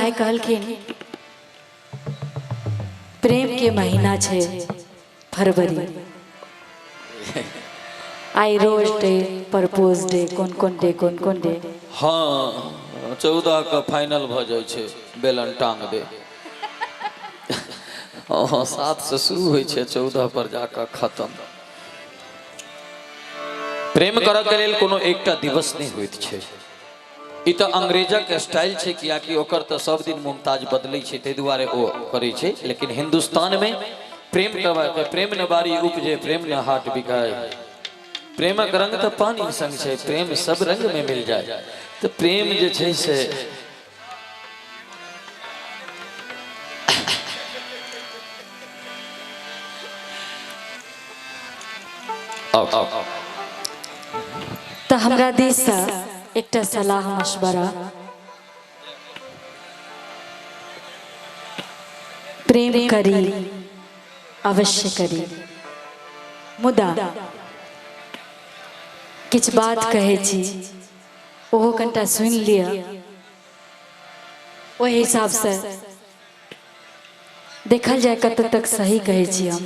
भाई कहलखिन प्रेम के महीना छै फरवरी। आइ रोज डे, प्रपोज डे, कोन कोन डे, कोन कोन डे। हाँ, 14 के फाइनल भऽ जाइ छै बेलन टांग दे। हाँ, 7 से शुरू होइ छै, 14 पर जाकऽ खत्म। प्रेम करऽ के लेल कोनो एकटा दिवस नहि होइत छै। ई तऽ अंग्रेजक स्टाइल छै, कियाकि ओकर तऽ सब दिन मुमताज बदलै छै, ताहि दुआरे ओ करै छै। लेकिन हिन्दुस्तानमे प्रेम करबाक, प्रेम न बारी उपजे, प्रेम न हाट बिकाय, प्रेमक रंग तऽ पानी संग छै, प्रेम सब रंग में मिल जाए। तऽ प्रेम जे छै से आओ। तऽ हमरा दिससँ एकटा सलाह मशवरा, प्रेम करी, अवश्य करी, मुदा किछु बात कहै छी, ओहो कनिटा सुनि लिअ, ओहि हिसाबसँ देखल जाय कतऽ तक सही कहै छी हम।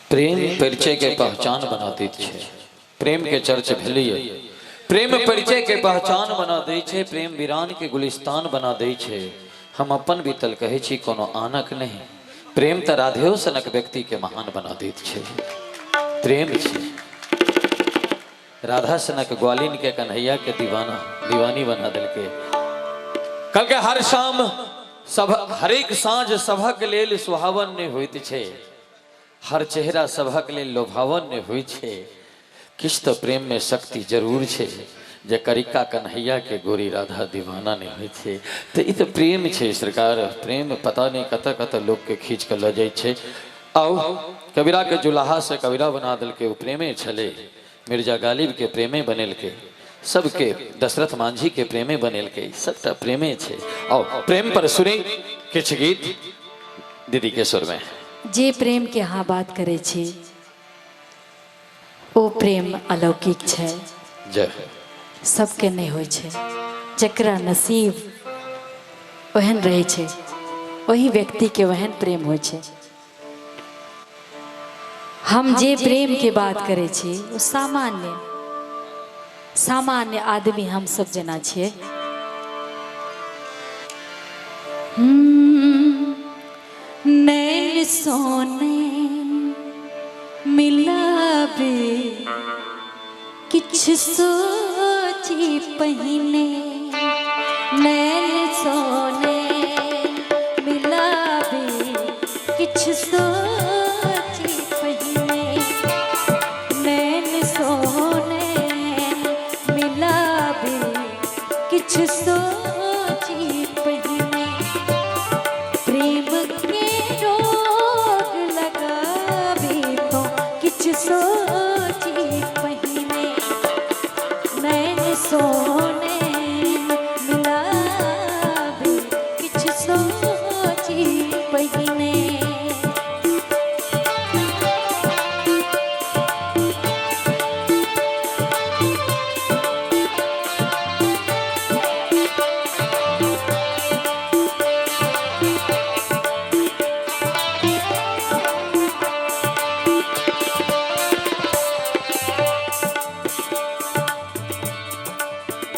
प्रेम परिचय के पहचान बना दैत छै। प्रेम के चर्च भेलैए। प्रेम परिचय के पहचान बना दै छै, प्रेम वीरान के गुलिस्तान बना दै छै। हम अपन बीतल कहै छी, कोनो आनक नहि। प्रेम तऽ राधेयो सनक व्यक्ति के महान बना दैत छै। प्रेम छै राधा सनक ग्वालिन के कन्हैया के दीवाना दीवानी बना देलकै। कहलकै हर शाम सब, हरेक साँझ सभक लेल सुहावन नहि होइत छै, हर चेहरा सभक लेल लोभावन नहि होइ छै। किछु तऽ प्रेममे शक्ति जरूर छै जे करिका कन्हैया के गोरी राधा दीवाना नहि होइ छै। तऽ ई तऽ प्रेम छै सरकार। प्रेम पता नहि कतऽ कतऽ लोकके खींच कऽ लऽ जाइ छै। आउ, कबीरा के जुलाहा से कबीरा बना देलकै, ओ प्रेमे छलै। मिर्जा गालिब के प्रेमे बनेलकै, सबके, दशरथ मांझी के प्रेमे बनेलकै, सबटा प्रेमे छै। आउ, प्रेम पर सुनी किछु गीत दीदी के स्वर में। जे प्रेम के अहाँ बात करै छी ओ प्रेम अलौकिक छै। जय हो। सबके नहि होइ छै, जकरा नसीब ओहन रहै छै ओही व्यक्तिके ओहन प्रेम होइ छै। हम जे प्रेम के बात करै छी ओ सामान्य सामान्य आदमी हम सब जेना छियै। नैन सोने मिलाबे किछु सोची पहिने, नैन सोने मिलाबे किछु सोची पहिने, नैन सोने मिलाबे किछु सोची पहिने, प्रेम के रोग लगाबे तो किछु सोची पहिने, नैन सोने मिलाबे किछु सोची पहिने।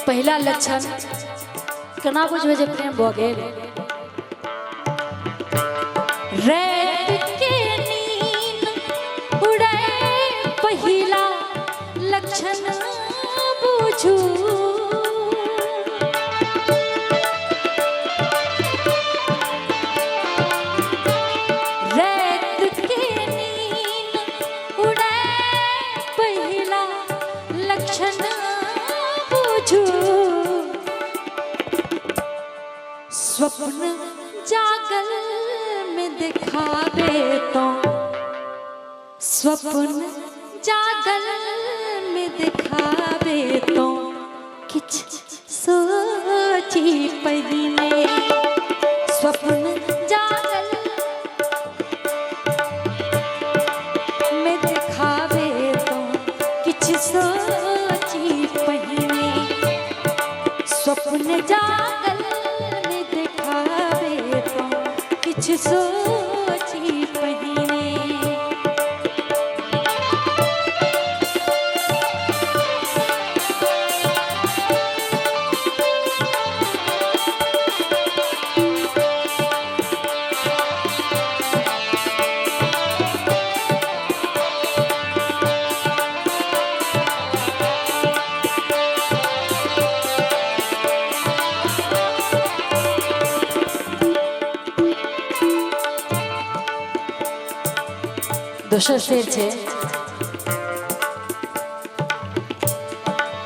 पहिला लक्षण केना बुझबै जे प्रेम भऽ गेल? राति के नीन उड़ै पहिला लक्षण बुझू, राति के नीन उड़ै पहिला लक्षण बुझू, स्वप्न जागल में दिखावे तो, स्वप्न जागल में दिखावे तो किछ सोची पहिने, स्वप्न जागल में दिखावे तो किछ किछ सोची पहिने। स्वप्न जागल में देखावे तो किछ सोची पहिने। दोसर शेर छे,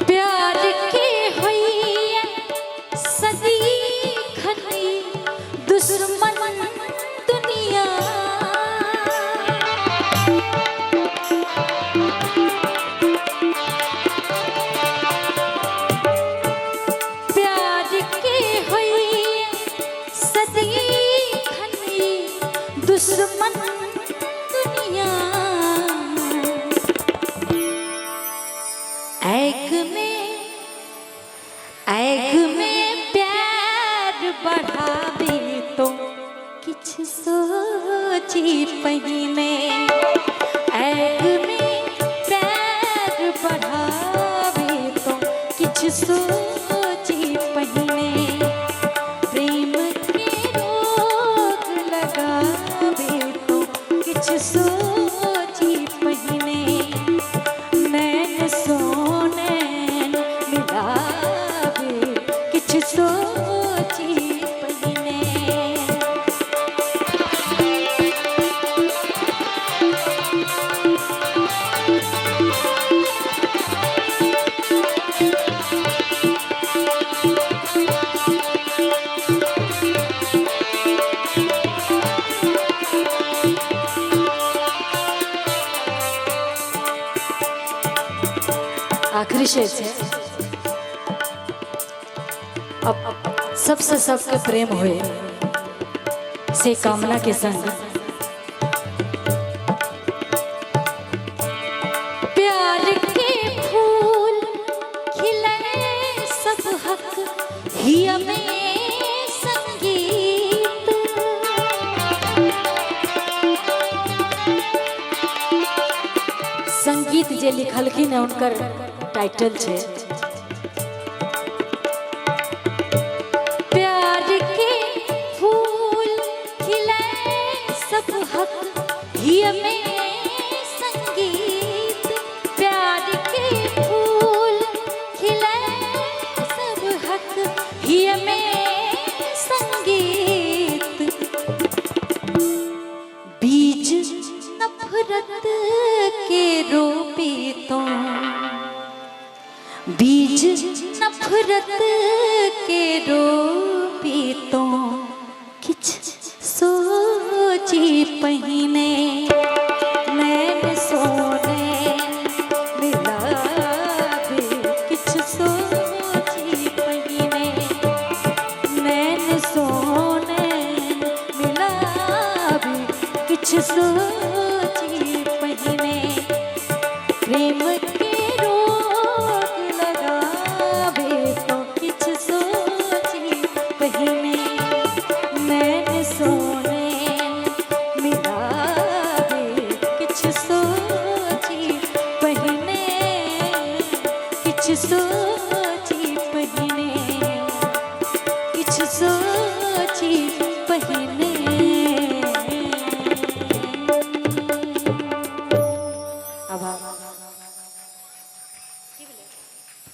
प्यार के होइए सदिखन दुश्मन दुनिया, प्यार के होइए सदिखन दुश्मन दुनिया। ऐग में प्यार बढ़ावे तो किछ सोची पहिने। ऐग में प्यार बढ़ावे तो किछ सोची पहिने। प्रेम के रोग लगावे तो किछ सोची पहिने। नैन सोने मिलावे किछ सोची पहिने। आखिरी शेर है, अब सबसे सबके प्रेम हुए से कामना के संग। प्यार के फूल खिले सब हक हिया में संगीत, संगीत जे लिखलखिन है उनकर टाइटल छे। प्यार के फूल खिले सब हक हिया में संगीत, प्यार के फूल खिले सब हक हिया में संगीत। बीज नफरत के रोपे तो, बीज नफरत के रोपे तो किछ सोची पहिने। नैन सोने मिलावे किछ सोची पहिने। नैन सोने मिलावे किछ सोची पहिने। प्रेम के रोग लगावे तो किछ सोची पहिने। नैन सोने मिलावे किछ सोची पहिने। किछ सोची पहिने, किछ सोची पहिने। आभार।